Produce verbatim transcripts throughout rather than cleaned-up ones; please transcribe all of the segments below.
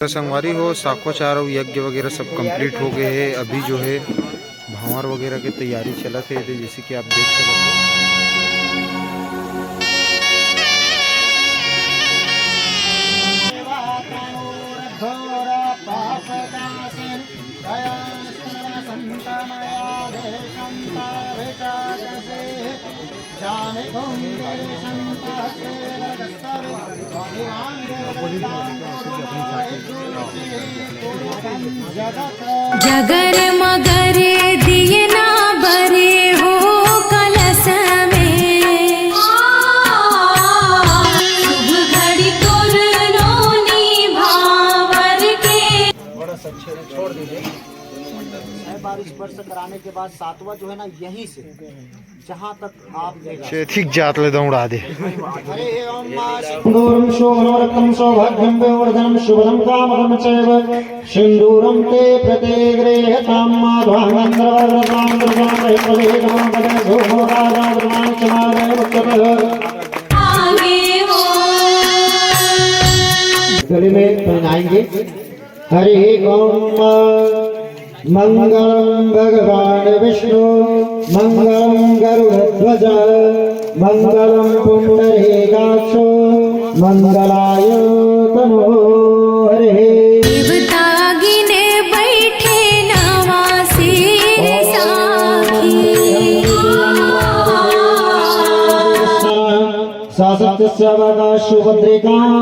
तो संगवारी हो, साखोचार अउ यज्ञ वगैरह सब कंप्लीट हो गए हे। अभी जो है भांवर वगैरह के तैयारी चलत हे, तो जैसे कि आप देख सकते हो। जगर मगर दिए ना बरे हो कलश में। शुभ घड़ी तोर नोनी भांवर के। थोड़ा सा छोड़ दीजिए। छह बार स्पर्श कराने के बाद सातवां जो है ना, यहीं से जहां तक आप ले जा चेथिक जात ले दौड़ा दे। हरे ओम मां सिंदूरं शोभनं रत्नं सौभाग्यं वैवर्धनं शुभदं कामदं चैव। सिंदूरं ते प्रतिगृह्यतां माध्वां गन्धर्वं गन्धर्वां गन्धर्वां महेश्वरे नमो गणेशो राजा वर्धमान समादे उच्चतः। गले में पहनाएंगे। हरि ओम। मंगलम भगवान विष्णु, मंगलम गरुड़ध्वज, मंगलम पुंडरीकाक्षो, मंगलाय तनो हरे। देवता गिने बैठे नवासी साखी। सासत्यस्यावकाशो भद्रिकां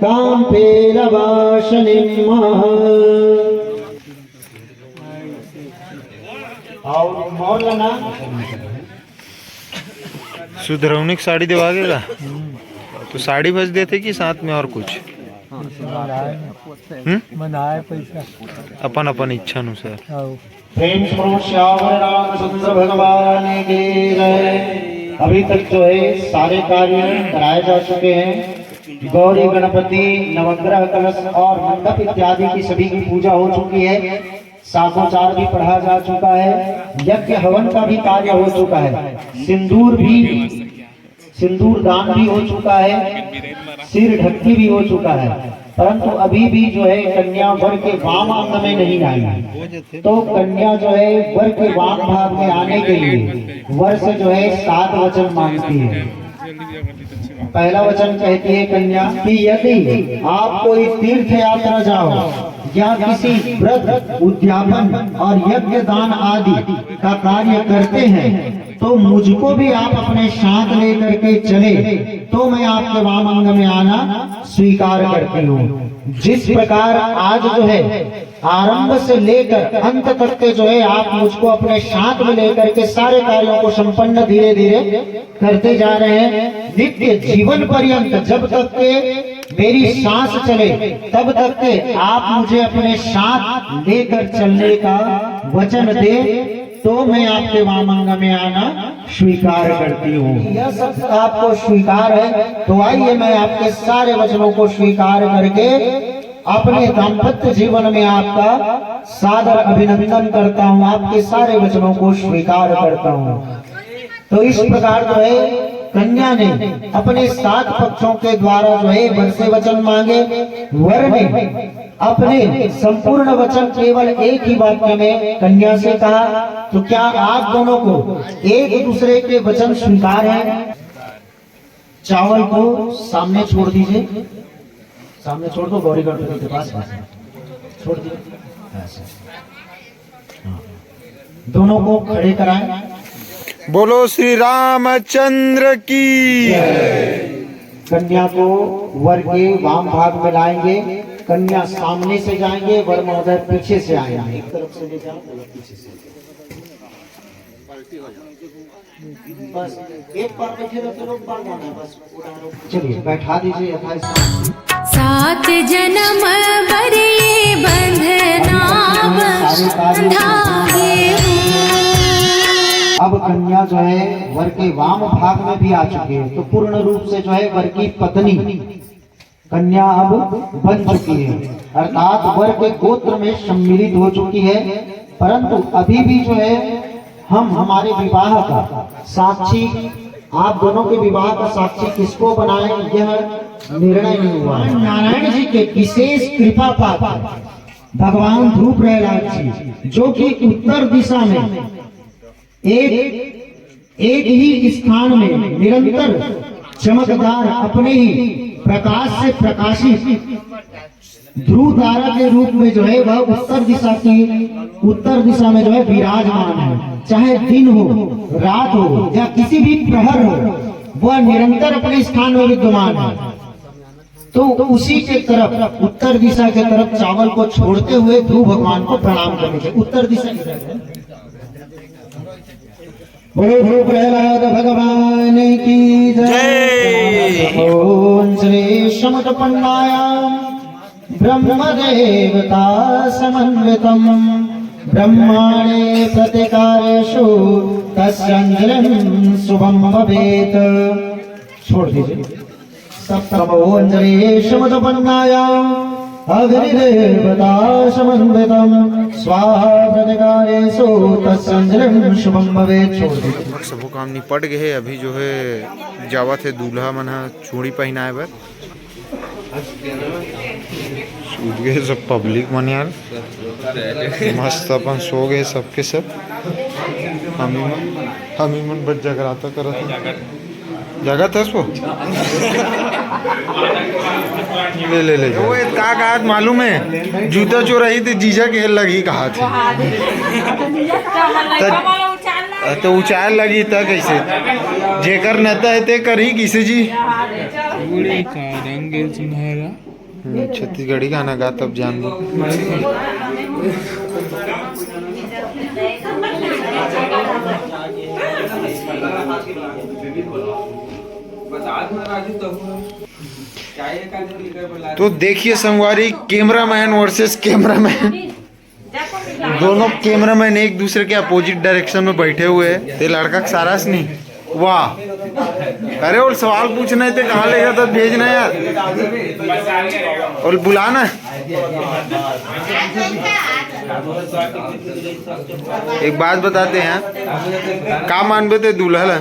कां पेलवासनिं महा। और मोर लेना। सुधरौनी के साड़ी देवा के का? तो साड़ी बस देते कि साथ में और कुछ? हम्म? मनाए पैसा। अपन अपन इच्छा अनुसार। आओ। प्रेम से बोलो सियावर रामचंद्र भगवान की जय। अभी तक जो है सारे कार्य कराए जा चुके हैं। गौरी गणपति नवग्रह कलश और मंडप इत्यादि की सभी की पूजा हो चुकी है। साखोचार भी पढ़ा जा चुका है। यज्ञ हवन का भी कार्य हो चुका है। सिंदूर भी, सिंदूर दान भी हो चुका है। सिर ढक्की भी हो चुका है। परंतु अभी भी जो है कन्या वर के वाम अंग में नहीं आई है। तो कन्या जो है वर के वाम भाग में आने के लिए वर से जो है सात वचन मांगती है। पहला वचन कहती है कन्या कि यदि आप कोई तीर्थ यात्रा जाओ या किसी व्रत उद्यापन और यज्ञ दान आदि का कार्य करते हैं तो मुझको भी आप अपने साथ लेकर के चले तो मैं आपके वाम अंग में आना स्वीकार करती हूँ। जिस प्रकार आज जो है आरंभ से लेकर अंत तक के जो है आप मुझको अपने साथ में लेकर के सारे कार्यों को संपन्न धीरे धीरे करते जा रहे हैं। नित्य जीवन पर्यंत जब तक के मेरी सांस चले तब तक के आप मुझे अपने साथ लेकर चलने का वचन दे तो मैं आपके वाम अंग में आना स्वीकार करती हूँ। यह सब आपको स्वीकार है तो आइए मैं आपके सारे वचनों को स्वीकार करके अपने दाम्पत्य जीवन में आपका सादर अभिनंदन करता हूँ, आपके सारे वचनों को स्वीकार करता हूँ। तो इस प्रकार जो है कन्या ने अपने सात पक्षों के द्वारा जो है वर से वचन मांगे। वर ने अपने संपूर्ण वचन केवल एक ही वाक्य में कन्या से कहा। तो क्या आप दोनों को एक दूसरे के वचन स्वीकार है? चावल को सामने छोड़ दीजिए, सामने छोड़ दो गौरी गणपति के पास, छोड़ दीजिए। ऐसे। हाँ। दोनों को खड़े कराएं। बोलो श्री रामचंद्र की। कन्या को वर के वाम भाग में लाएंगे। कन्या सामने से जाएंगे, वर महोदय पीछे से आएंगे। एक तरफ से ले जाओ, पीछे से। बस एक बार बैठे रहो, फिर एक बार गाना है, बस उठा लो। चलिए, बैठा दीजिए यथास्थान। सात जन्म बर ये बंधना बंधावे हूँ। अब कन्या जो है वर के वाम भाग में भी आ चुकी है, तो पूर्ण रूप से जो है वर की पत्नी कन्या अब बन चुकी है, अर्थात वर के गोत्र में सम्मिलित हो चुकी है। परंतु अभी भी जो है हम हमारे विवाह का साक्षी, आप दोनों के विवाह का साक्षी किसको बनाएं, यह निर्णय नहीं हुआ है। नारायण जी के विशेष कृपा पात्र भगवान ध्रुव प्रहलाद जी, जो कि उत्तर दिशा में एक एक ही स्थान में निरंतर चमकदार, अपने ही प्रकाश से प्रकाशित ध्रुव तारा के रूप में जो है, वह उत्तर दिशा की उत्तर दिशा में जो है, विराजमान है। चाहे दिन हो, रात हो या किसी भी प्रहर हो, वह निरंतर अपने स्थान में विद्यमान है। तो उसी के तरफ, उत्तर दिशा के तरफ चावल को छोड़ते हुए ध्रुव भगवान को प्रणाम करने के उत्तर दिशा की तरफ। बोलो ध्रुव प्रहलाद भगवान की जय। जय। ओम श्री शमत पन्नायाम ब्रह्म देवता समन्वितम ब्रह्माणे प्रतिकारेषु तस्यंजलिम शुभम भवेत। छोड़ दीजिए। सप्तमोऽञ्जलिः शमतपन्नायाम् अग्निदेवता समन्वितम्। स्वाहा प्रतिकारेषु तस्यञ्जलिं शुभं भवेत्। छोड़ दीजिए। लगभग सबो काम निपट गए है। अभी जो है जावत है दूल्हा मन ह चूड़ी पहनाए बर। सूत गए सब पब्लिक मन यार, मस्त अपन सो गए सबके सब। हमी मन, हमी मन बस जगराता करत हन। जगत हस वो? ले, ले, ले, वो एक का कहात मालूम है? जूता चोराही ते जीजा के लगही कहात है। त, त उचार लगही त कैसे? जेकर नता है ते करही किसे जी? बूढ़े का रंग सुनहरा। हम्म, छत्तीसगढ़ी गाना गा तब जानबो। तो देखिए संगवारी, कैमरामैन वर्सेस कैमरामैन। दोनों कैमरामैन एक दूसरे के अपोजिट डायरेक्शन में बैठे हुए हैं। ते लड़का के सारस नहीं। वाह, अरे वो सवाल पूछना है ते कहाँ लेगा तो भेजना यार, और बुलाना। एक बात बताते हैं, का मानबे ते दूल्हा ला?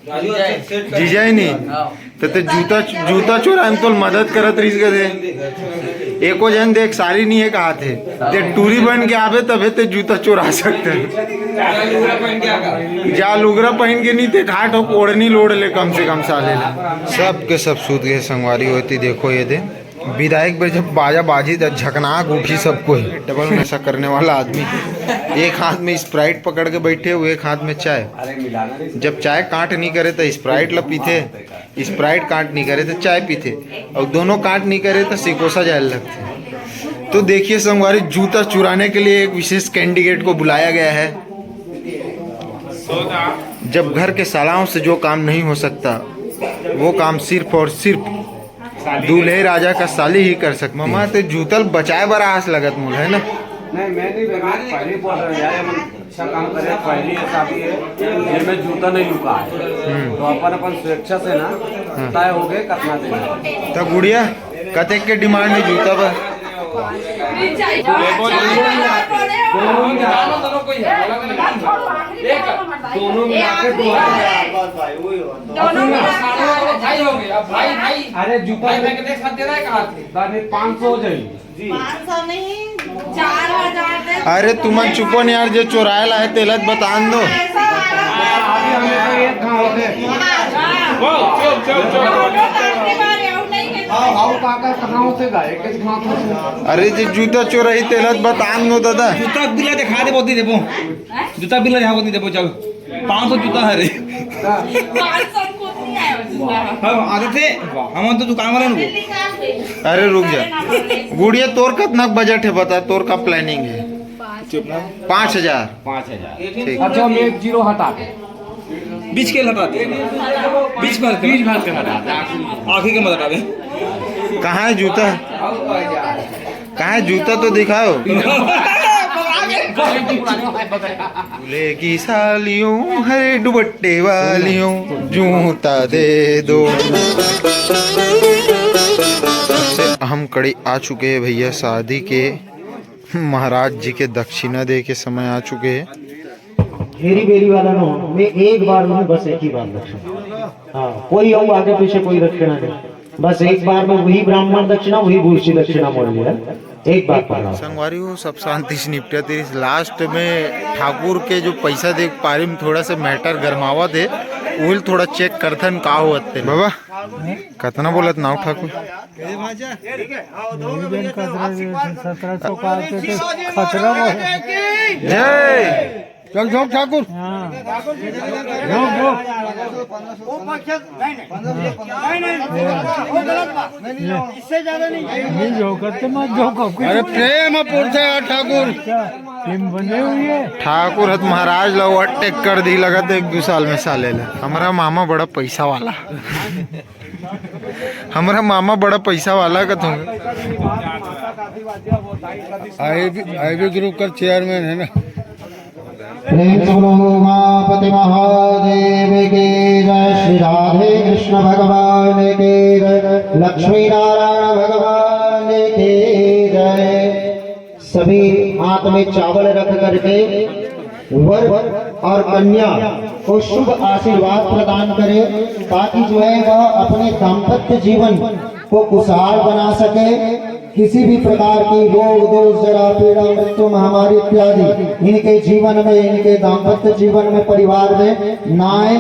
जीजा ही नहीं। तो ते जूता, जूता चोराए में तो मदद करत रहिस गए थे। एको जन देख सारी नहीं है कहा थे। ते टूरी बन के आवे तबे ते जूता चोरा सकते हैं। जा लुगरा पहन के नहीं ते घाट हो ओढ़नी लोड़ ले कम से कम साले ले। सब के सब सूत गए संगवारी होती। देखो ये दे विधायक पे जब बाजा बाजी त झकनाक उठी सब कोई। डबल नशा करने वाला आदमी, एक हाथ में स्प्राइट पकड़ के बैठे हुए, एक हाथ में चाय। जब चाय काट नहीं करे तो स्प्राइट ला पीथे, स्प्राइट काट नहीं करे तो चाय पीथे, और दोनों काट नहीं करे तो सिकोसा जाए लगते। तो देखिए संगवारी, जूता चुराने के लिए एक विशेष कैंडिडेट को बुलाया गया है। जब घर के सालाओं से जो काम नहीं हो सकता, वो काम सिर्फ और सिर्फ दूल्हे राजा का साली ही कर सकती। ममा ते जूतल बचाए बर आस लगत मोला, है ना? नहीं, मैं नहीं, मैं पहले ही बोल रहा हूँ यार, ये मन अच्छा काम करे, पहली ये शादी है, ये में जूता नहीं लुका है। हम्म। तो अपन, अपन स्वेच्छा से ना हाँ। तय हो गए कितना दिन। तो गुड़िया, कतेक के डिमांड है जूता पर? दोनों मिला के दो हजार। दोनों मिला के। भाई हो गया, भाई, भाई। अरे जूता भाई, मैं कितने साथ दे रहा है, कहाँ थे? दादी, पाँच सौ हो जाएगी। पाँच सौ नहीं, चार हजार दे। अरे तुमन चुपो नहीं यार, जो चोराए ला है तेला बतान दो। अभी हमें तो एक गाँव होते। हाँ, हाँ, काका कहाँ होते गा? एक ही गाँव होते। अरे जो जूता चोराही तेला बतान दो दादा। जूता बिल्ला दिखा दे, बोती देबो। जूता बिल्ला दिखा, बोती देबो, चल। पाँच सौ जूता है रे। पाँच सौ को नहीं आया जूता। हाँ, आते थे, हम तो दुकान वाले को। अरे रुक जा। गुड़िया, तोर कतना बजट है बता, तोर का प्लानिंग है? चुप ना। पाँच हजार। पाँच हजार। ठीक। अच्छा, हम एक जीरो हटा दे। बीच के हटा दे। बीच भर के। बीच भर के हटा दे। आखिरी के मत हटा दे। कहाँ है जूता? कहाँ है जूता तो दिखाओ। दूल्हे की सालियों, हरे दुपट्टे वालियों, जूता दे दो। सबसे अहम कड़ी आ चुके हैं भैया, शादी के महाराज जी के दक्षिणा दे के समय आ चुके हैं। हेरी बेरी वाला नो, मैं एक बार लूँ, बस एक ही बार दक्षिणा। हाँ, कोई आऊँ आगे पीछे कोई दक्षिणा नहीं। बस एक बार में वही ब्राह्मण दक्षिणा, वही भूसी दक्षिणा बोल दिया। एक बार पढ़ा। संगवारी हो, सब शांति से निपटत रहिस। लास्ट में ठाकुर के जो पैसा दे पारी में थोड़ा सा मैटर गरमावत हे, उहिल थोड़ा चेक करथन का होत ते। बाबा, कतना बोलत नाव ठाकुर? यही जन कचरा जे सत्रह सौ का आते थे, खतरा बोले। जय। चल झोंक ठाकुर। हाँ। झोंक, झोंक। नहीं झोंकत तो मत झोंको। अरे प्रेम है पुरता है ठाकुर। प्रेम बने हुए। ठाकुर हत महाराज ला ओवरटेक कर दी लगत एक दो साल में साले ला। हमारा मामा बड़ा पैसा वाला। हमारा मामा बड़ा पैसा वाला का तुम। आईबी, आईबी ग्रुप का चेयरमैन है ना। प्रेम से बोलो उमापति महादेव की जय, श्री राधे कृष्ण भगवान की जय, लक्ष्मी नारायण भगवान की जय। सभी हाथ में चावल रख करके वर और कन्या को शुभ आशीर्वाद प्रदान करें, ताकि जो है वह अपने दाम्पत्य जीवन को खुशहाल बना सके। किसी भी प्रकार की रोग दोष जरा पीड़ा मृत्यु महामारी इत्यादि इनके जीवन में, इनके दाम्पत्य जीवन में, परिवार में ना आए।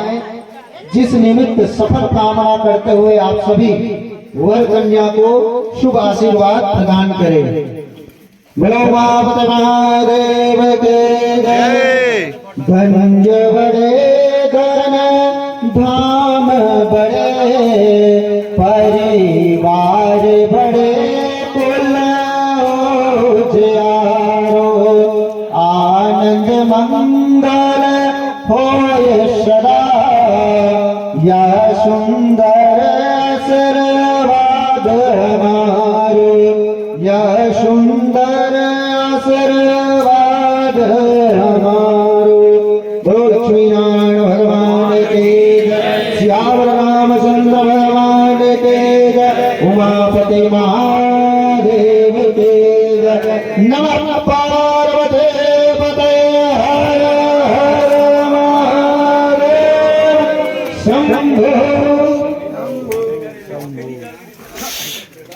जिस निमित्त सफल कामना करते हुए आप सभी वर कन्या को शुभ आशीर्वाद प्रदान करें। बोलो उमापति महादेव के जय। गंज बड़े गरन धाम बड़े परिवार बड़े कुल उजियारो। आनंद मंगल होय सदा यह सुंदर आशीर्वाद हमारो। यह सुंदर आशीर्वाद हमारो। बोलो लक्ष्मीनारायण भगवान की जय, सियावर रामचंद्र भगवान की जय, उमापति महादेव की जय। नमः पार्वती पते हर हर महादेव शंभो।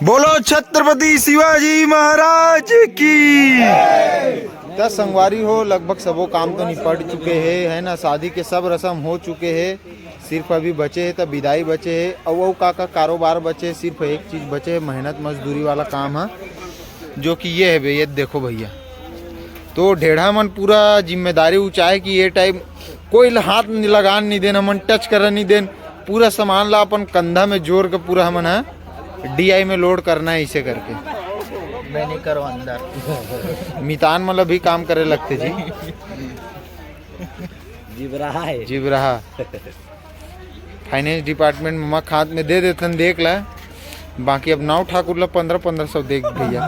बोलो छत्रपति शिवाजी महाराज की। त संगवारी हो, लगभग सबो काम तो निपट चुके हे, है ना? शादी के सब रसम हो चुके हे, सिर्फ अभी बचे हे त बिदाई बचे हे, अउ अउ का का कारोबार बचे हे, सिर्फ एक चीज बचे हे, मेहनत मजदूरी वाला काम ह, जो कि ये हे बे, ये देखो भैया, तो ढेढ़ा मन पूरा जिम्मेदारी उचाहे कि ये टाइम कोई ल-, हाथ नि-, लगान नहीं देन, हमन टच करन नहीं देन, पूरा सामान ला अपन कंधा में जोर के पूरा हमन ह डीआई में लोड करना है, इसे करके। मैं नहीं करो अंदर। मितान मन ला भी काम करे लगते जी। जिबराहा है। जिबराहा। फाइनेंस डिपार्टमेंट में ममा खात में दे देथन, देख ला। बाकी अब नाव ठाकुर ला पन्द्रह पन्द्रह सौ देख भैया।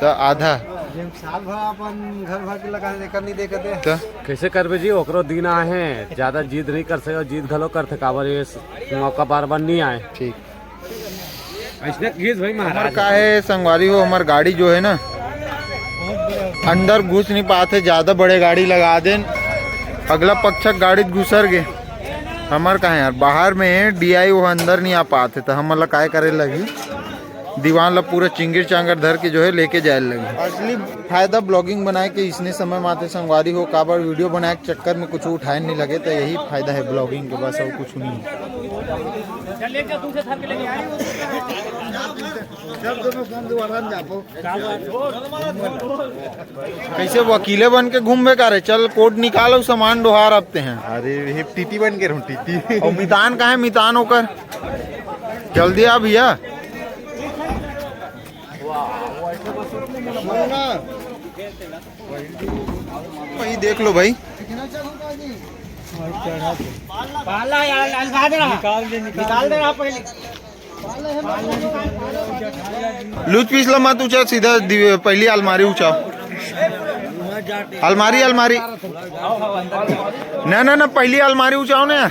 तो आधा। जेम साल भर अपन घर भर के लगा, एकर नहीं देखते। तो कैसे करबे जी, ओकरो दिन आहे, ज्यादा जिद नहीं कर सके, जिद घलो करथे, काबर ये मौका बार बार नहीं आए। ठीक। ऐसने किस भाई हमार महाराज। का है संगवारी हो, हमार गाड़ी जो है ना, अंदर घुस नहीं पाते, ज्यादा बड़े गाड़ी लगा देन, अगला पक्षक गाड़ी घुसर गे। हमार का है यार, बाहर में डीआई वो अंदर नहीं आ पाते, तो हमन ला काय करे लगी, दीवान ला पूरा चिंगीर चांगर धर के जो है लेके जाए लगी। असली फायदा ब्लॉगिंग बनाए के इसने समय माते संगवारी हो, काबर वीडियो बनाए के चक्कर में कुछ उठाए नहीं लगे, तो यही फायदा है ब्लॉगिंग के, बस और कुछ नहीं है। कैसे वकीले बन के घूमबे का रे? चल कोड निकालो, सामान डोहार अब ते हैं। अरे ये टीटी बन के रहूं, टीटी। और मितान का है, मितान होकर जल्दी आ भैया। वही देख लो भाई। पाला यार, निकाल दे रहा। निकाल दे, निकाल दे रहा पहले। लूज पीस ला मत उचा, सीधा दि-, पहली अलमारी उचा। अलमारी, अलमारी। ना, ना, ना, पहिली अलमारी उचाओ ना।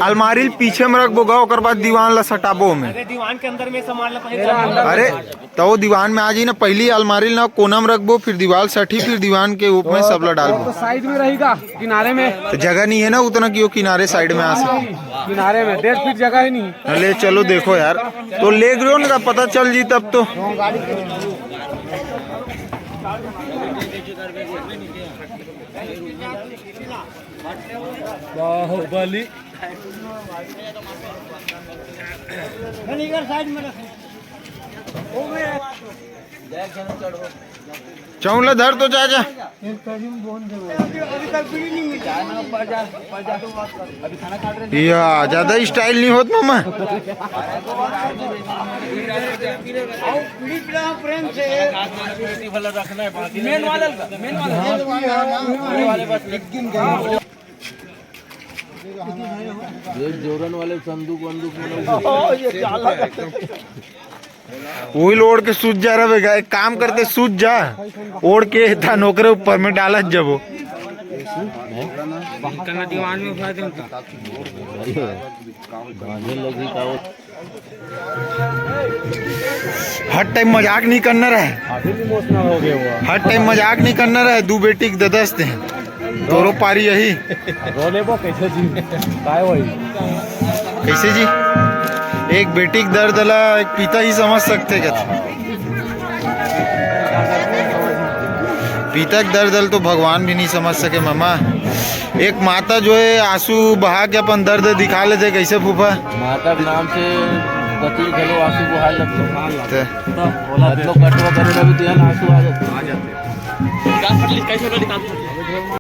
अलमारी ल पीछे में रखबो गा, ओकर बाद दीवान ला सटाबो में। अरे, दीवान के अंदर में सामान ला पहिले। अरे, त वो दीवान में आ जाई ना, पहिली अलमारी ल ना कोना में रखबो, फिर दीवाल सटी, फिर दीवान के ऊपर में सब ला डालबो। तो साइड में रहेगा, किनारे में। तो जगह नहीं है ना उतना कि वो किनारे साइड में आ सके। किनारे में डेढ़ फीट जगह ही नहीं। ले चलो देखो यार, तो ले गयो ना, पता चल जी तब तो। बाहुबली। चौला धर तो चाचा। या ज्यादा स्टाइल नहीं होत मामा। मेन वाला, मेन वाला। एक जोरन वाले संदूक वंदूक में लोग। वही ओढ़ के सूत जा रहा बेगा, एक काम करते, सूत जा, ओढ़ के था नोकरे ऊपर में डालत जबो। इतना दीवान में उठा दे उनका। बांधे लगी का वो। हर टाइम मजाक नहीं करना रहे। अभी भी इमोशनल हो गए वो। हर टाइम मजाक नहीं करना रहे, दू बेटी के ददस ते हैं। तोरो पारी यही। रो लेबो कैसे जी? काय वही? कैसे जी? एक बेटी के दर्द ला एक पिता ही समझ सकते क्या? पिता के दर्द ला तो भगवान भी नहीं समझ सके मामा। एक माता जो है आंसू बहा के अपन दर्द दिखा लेते, कैसे फूफा? माता के नाम से पति घलो आंसू बहा लगते। ते। मतलब कटवा करे रही तो यहाँ आंसू आ जाते।